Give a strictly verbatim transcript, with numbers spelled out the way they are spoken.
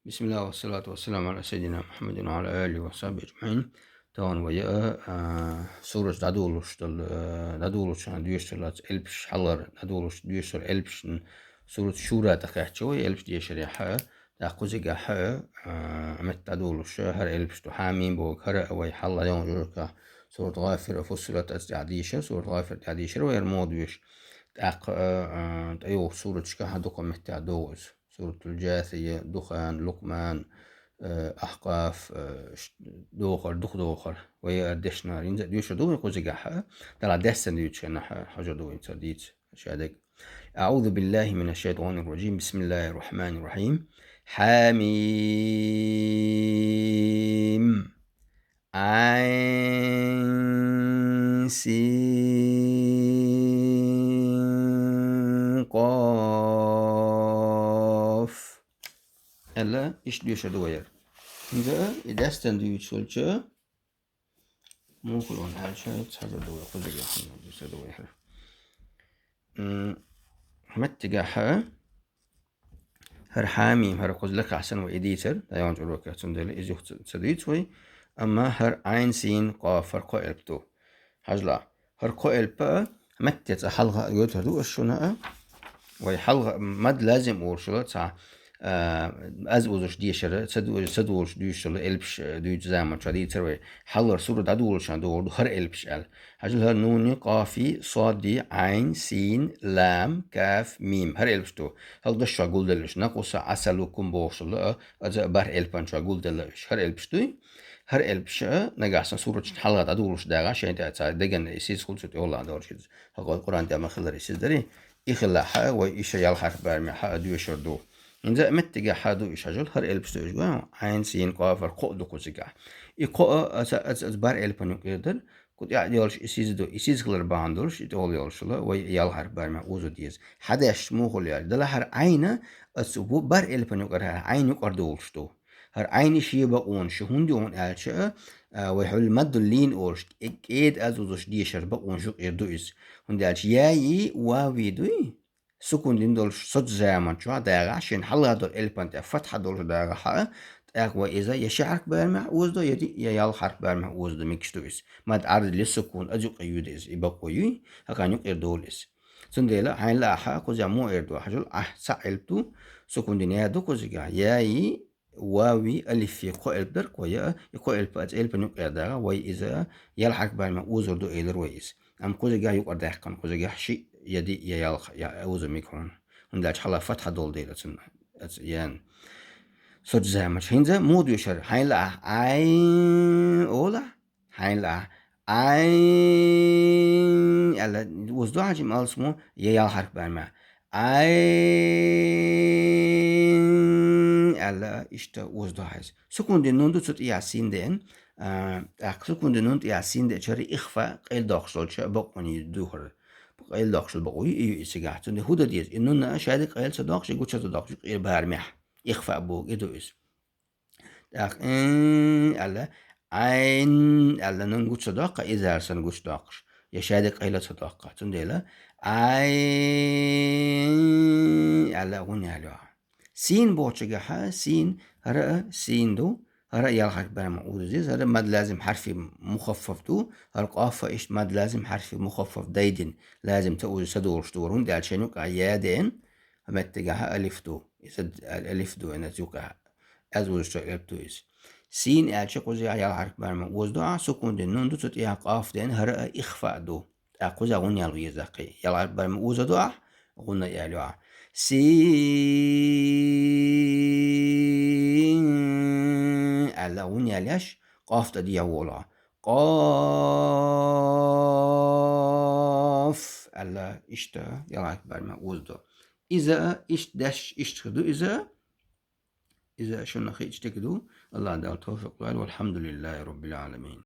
بسم الله والصلاة والسلام على سيدنا محمد وعلى آله وصحبه أجمعين. Тахана вай, а, сурат дӀадолалуш дола, а, дӀадолалуча хана доьшуш дола элпаш хьалхара дӀадолалуш, доьшуш дола элпаш, сурат Шура тӀа кхаьчача вай элпаш дешарехь, тӀаккха кхузигахь, а, метта дӀадолалуш хӀара элпаш ду. Хьа-мим боху хӀара а вай хьалха дӀадолалуча сурат ГӀафир, Фуссилат, оцу тӀехь дийшар, сурат ГӀафир тӀехь дийшар вай хӀара муха доьшу. ТӀаккха, а, а, тӀейогӀучу сураташка хьадукха меттехь догӀу иза. Суратул Джасия, Духан, Лукъман, э, Ахькъаф, э, ш-, дохар, дукха дохар. Вай а дешна, хӀинца а доьшур ду вай кхузигахь, а? Далла дессан дуьйцуш хенахь, хьожур ду вай хӀинца дийца, шадерг. أعوذ بالله من الشيطان الرجيم. بسم الله الرحمن الرحيم. حم. عين سين قاف. Аьлла, иштта доьшур ду вай хӀара. ХӀинца и дессан дуьйцуш волча, муха луш аьлча, ца ду вай, кхузигахь дуьйцур ду вай хӀара. М, меттигахь, хӀара хьа-мим, хӀара кхуза лакхахь санна вай и дийцар, дӀаяханчу урокехь, цундела иза юха ца, ца дуьйцу вай. Амма хӀара Ӏайн, син, къоф, хӀара кхо элп ду. Хьажал, хӀара кхо элп а, метта цкъа хьалха а гойтур ду ас шуна а. Вай хьалха мад лазим олуш йолу цхьа, а, аз узуш дешара, ца ду-, ца долуш дуьйцуш йолу элпаш, а, дуьйцу заманчохь дийцар вай. Хьалхара сурат дӀадолалуча хана догӀур ду хӀара элпаш аьлла. Хьажал, хӀара нуни, къофи, соди, Ӏайн, син, лам, каф, мим. ХӀара элпаш ду. ХӀалла дашчохь гулделла уьш. Накъуса, Ӏасалукум бохуш долу, а, аза а бархӀ элпан чохь гулделла уьш. ХӀара элпаш дуй? ХӀара элпаш а нагахь санна сураташна хьалха дӀадолалуш дагахь, шайн тӀе цхьа деган и сиз хуьлу цу тӀе валлахь доржа иза. ХӀокху Къуръан тӀехь ма-хиллара и сиз дарий? И хилла хьа а вай иша ялх хьарф барамехь хьа а доьшур ду. ХӀинца а меттигехь хьа а ду иша хьажал, хӀара элпаш ду иша гой, Ӏайн, син, къоф, хӀара кхо а ду кхузигахь. И кхо а аса, аса, аса бархӀ элпан юкъера дара, кху тӀехь йолуш и сиз ду, и сиз хилар бахьана долуш, и тӀе волу йолуш хилла, вай ялх хьарф барамехь узур деза. Хьадеш муха лу аьлча, далахь хӀара Ӏайн, аса ву бархӀ элпан юкъера хӀара Ӏайн юкъара долуш ду. ХӀара Ӏайн шен бакъонаш ю, хӀунда ю хьуна аьлча, а, вай хьуьлла маддул лийна олуш, кӀе-, кӀеда аз узуш дешар бакъонаш юкъера ду иза. ХӀунда аьлча яи, вави дуй, сукун дина долуш соцу заманчохь дагахь, шен хьалха долу элпан тӀе фатхьа долуш дагахь, тӀаккха вай иза я ши хьарф барамехь узу ду, я ди-, я ялх хьарф барамехь узу ду, мегаш ду иза. Мад Ӏарз ле сукун, аз юкъе юьду иза, и бакъо юй, хӀокхарна юкъера долу иза. Цундела хьайна лаахь, кхузахь муха эр ду хьажал, Ӏа цхьа элп ду, сукун дина я ду кхузигахь, яи, вави, алифи, кхо элп дара кхо, я, и кхо элп а цу элпан юкъера дагахь, вай иза ялх хьарф барамехь узур ду элира вай иза. Амма кхузигахь юкъара даьккхина, кхузигахь шиъ, я диъ, я ялх, я узу мега хьуна. ХӀунда аьлча хьалха фатхьа долу дела цунна, аса, ян. Соцу заманчохь. ХӀинца муха доьшу хӀара? Хьайна лаахь, Ӏайн олахь, хьайна лаахь, Ӏайн аьлла, узу ду хьажа, малсамо, я ялх хьарф барамехь. Ӏайн аьлла, иштта узу ду хьайса. Сукун дина нун ду цу тӀехь син деана, а, тӀаккха сукун дина нун тӀехь син деачара ихфа къайладоккхуш долчу бакъонийн ду хӀара. Къайладоккхуш долу бакъо ю, и ю и цигахь. Цундела хӀун дан деза? И нунна шадерг къайла ца доккхуш, и гуча ца доккхуш, юкъера барамехь. Ихфа боху, и ду иза. ТӀаккха «ин» аьлла, «Ӏайн» аьлла, нун гуча ца доккху, изар санна гуча доккхуш. Я шадерг къайла ца доккху. Цундела «Ӏайн» аьлла, гӀунна яьлла йохьу. Син бохучигахьа, син, хӀара а син ду, хӀара а ялх хьарф барамехь узу деза, хӀара мад лазим хьарфи мухаффаф ду, хӀара къоф а иштта мад лазим хьарфи мухаффаф дайдина, лазим ца узу, ца долуш ду хӀара, хӀунда аьлча шен юкъахь я деана, меттигахьа алиф ду, иза алиф ду, ина юкъахь, аз узучу элп ду иза. Син аьлча кхузахь ялх хьарф барамехь узу ду ахь, сукун дина нун ду, цу тӀехь къоф деана, хӀара а ихфа ду. ТӀаккха кхузахь гӀунна ял веза кхин. Ялх хьарф барамехь узу ду ахь, гӀунна ял ю ахь. Син аьлла гӀунна ял еш, къоф тӀе дехьа волу ахь. Къоф аьлла, иштта ялх хьарф барамехь узу ду. Иза иштта деш, иштта хир ду иза. Иза шуна хиъча дика ду. Аллах Дала тавфикъ лойла. Валхьамдулиллахи Роббил Ӏаламин.